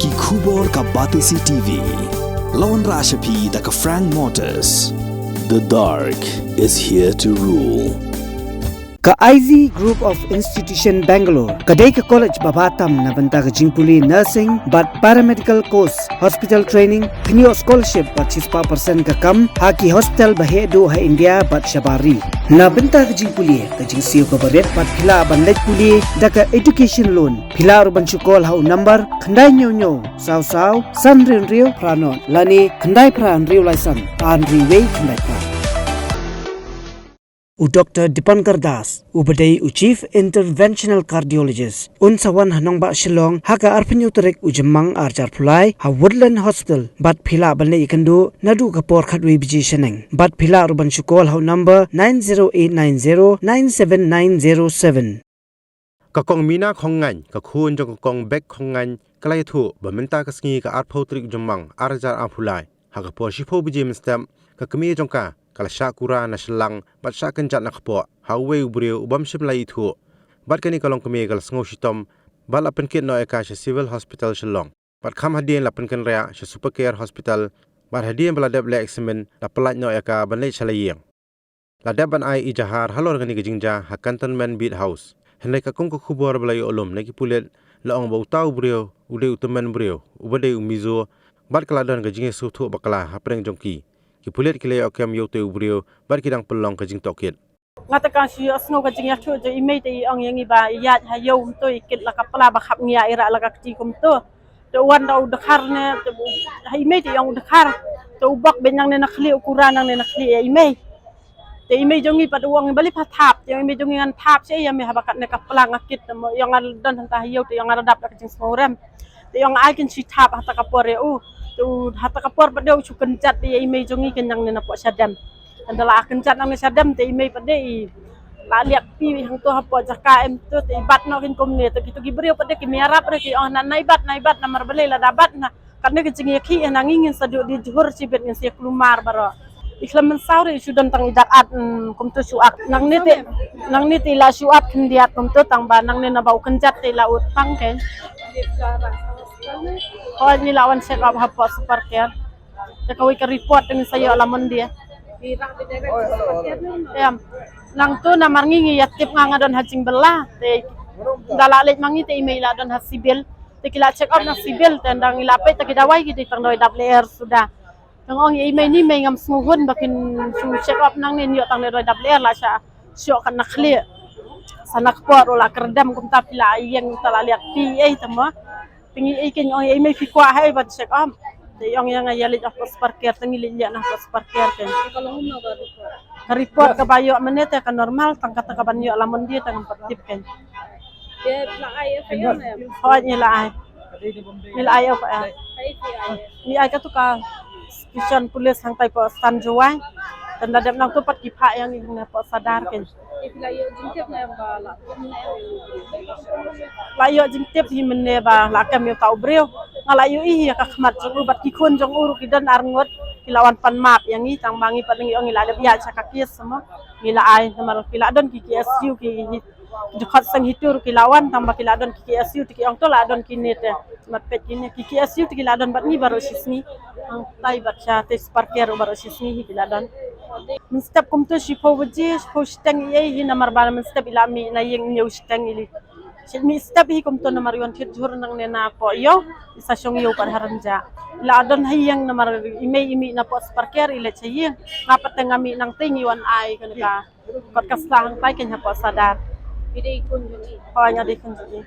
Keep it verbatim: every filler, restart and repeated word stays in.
Ki khubor ka Batesi T V. La wanrah sha phi da ka Frank Motors. The dark is here to rule. Ka I Z Group of Institution Bangalore ka dei ka college ba bha tam na bynta ka jingpule nursing bad paramedical course, hospital training, pynïoh scholarship bad shispah percent ka kam ha ki hospital ba heh duh ha India bad shabar ri. Na bynta ka jingpule, ka jingsiew kaba rit bad phi lah ban leit pule da ka education loan. Phi lah ruh ban shu call ha u number khyndai hynñiew hynñiew saw saw san hynriew hynriew phra nod lane khyndai phra hynriew lai san ar hynriew wei khyndai phra. U Doctor Dipankar Das, uba dei u Chief Interventional Cardiologist, un sa wan ha nongbah Shillong ha ka arphew hynñiew tarik u Jymmang ar hajar arphew lai ha Woodland Hospital, bad phi lah ban leit ïakynduh naduh ka por khatwei baje shaneng. Bad phi lah ruh ban shu call ha u number nine zero eight nine zero nine seven nine zero seven. Ka Kong Mina Khongngaiñ, ka khun jong ka Kong Bek Khongngaiñ, ka la ïathuh ba mynta ka sngi ka arphew tarik Jymmang ar hajar arphew lai, ha ka por shiphew baje mynstep, ka kmie jong ka ka la shah kura na shynlang bad shah kynjat na kpoh ha uwei u briew u bym shym la ithuh. Bad kane ka longkmie ka la sngew shitom bad la pynkit noh ïa ka sha Civil Hospital Shillong. Bad kham hadien la pynkynriah sha Super Care Hospital, bad hadien ba la dep leh examine la pyllait noh ïa ka ban leit sha la ïing. La dep ban ai ejahar halor kane ka jingjia ha Cantonment Beat House. Hynrei katkum ka khubor ba la ïoh lum na ki pulit, la ong ba uta u briew u dei u tymmen briew uba dei u Mizo, bad ka la don ka jingïasngewthuh bakla hapdeng jong ki. Ki pulit ki la ïoh kem ïa utei u briew bad ki dang pynlong ka jingtohkit. Nga te ka shu ïohsngew ka jingïathuh jong i mei te i ong ïa ngi ba i ïaid ha ïew kumto, i kit la ka pla ba khap ngi ïa i rah la ka kti kumto. Te u wan da u dkhar ne, te u, ha i mei te i ong u dkhar. Te u bok beit nangne na khlieh, u kura nangne na khlieh ïa i mei. Te i mei jong ngi pat u ong i ba lip ha thap, te i mei jong ngi ngan thap sha ïa me haba katne ka pla nga kit, te mo i ong nga don hangta ha ïew, te i ong nga la dap da ka jingsngew rem. Te i ong ai kin shu thap hata ka por ïa u. Te u hata ka por pat de u shu kynjat ïa i mei jong ngi kin nangne na poh shadem. Ynda la kynjat nangne shadem te i mei pat de i la liak pi hangto hapoh jaka em to, te i bat noh kin kumne, te kito ki briew pat de ki miarap re ki ong na nai bat, nai bat namar balei lada bat na katne ka jingïakhih na ngi ngin sa duh di jhur shibit, ngin sa ïa kulmar baroh. I khlem mynsaw re i shu don tang i dak at, mm, kumto shu at. Nangne te, nangne te i la shu at khyndiat kumto tang ba nangne naba u kynjat te i la ut pang ke. Hoi ngi la wan check up hapoh Super Care. Te kawei ka report te ngin sa ïoh la Monday. Em. Nangto namar ngi ngi ïa tip nga nga don ha jingbylla. Te da la leit ma ngi te i mei la don ha civil. Te ki la check up na civil te nda ngi la peit te ki dawai ki dei tang dawai dap lyer suda. Te nga ong ïa i mei ni mei ngam sngewhun ba kin shu check up nangne, ïoh tang dawai dap lyer la sha shoh kat na khlieh. Sa na kpoh ruh la kyrdem kumta phi la ïeng ta la liak phi ei te mo. Te ngi ei kin ong ïa i mei phi kwah ha ei ban check up. Te i ong ïa nga ïa leit hapoh Super Care, te ngi leit leit na hapoh Super Care te. Ka report kaba ïoh mynne te ka normal, tang kata kaban ïoh la Monday te ngam pat tip kein. Hoi ngi la ai. Ngi la ai F I R. Ngi ai katu ka station police hangtai poh Stan Jowai. Te nda dep nangto pat ki phah ïa ngi hangne hapoh Sadar kein. La ïoh jingtip hi mynne ba la kem ïa uta u briew. Nga la ïohi ïa ka khmat jong u bad ki khun jong u ruh ki don arngut. Ki la wan pan map ïa ngi tang ba ngi pat ngi ong ngi la dep ïaid sha ka case mo. Ngi la ai namar ki la don ki K S U ki, ki dkhot seng hi tur ki la wan tang ba ki la don ki K S U te ki ong to la don kine te. Mat peit kine ki K S U te ki la don bad ngi baroh shisngi. Hangtai bad sha te Super Care ruh baroh shisngi hi ki la don. Mynstep kumto shiphew baje, shiphew shiteng ei ei hi namar ba mynstep i la mih na ïing hynñiew shiteng i li. Shi mih step hi kumto namar i wan thied jhur nangne na poh ïew, i sa shong ïew pat ha rynjah. I la don ha ïing namar i mei i mih na poh Super Care i leit sha ïing. Nga pat te nga mih nangtei ngi wan ai kane ka kot ka sla hangtai kein hapoh Sadar. Hoi nga dei khun jong i.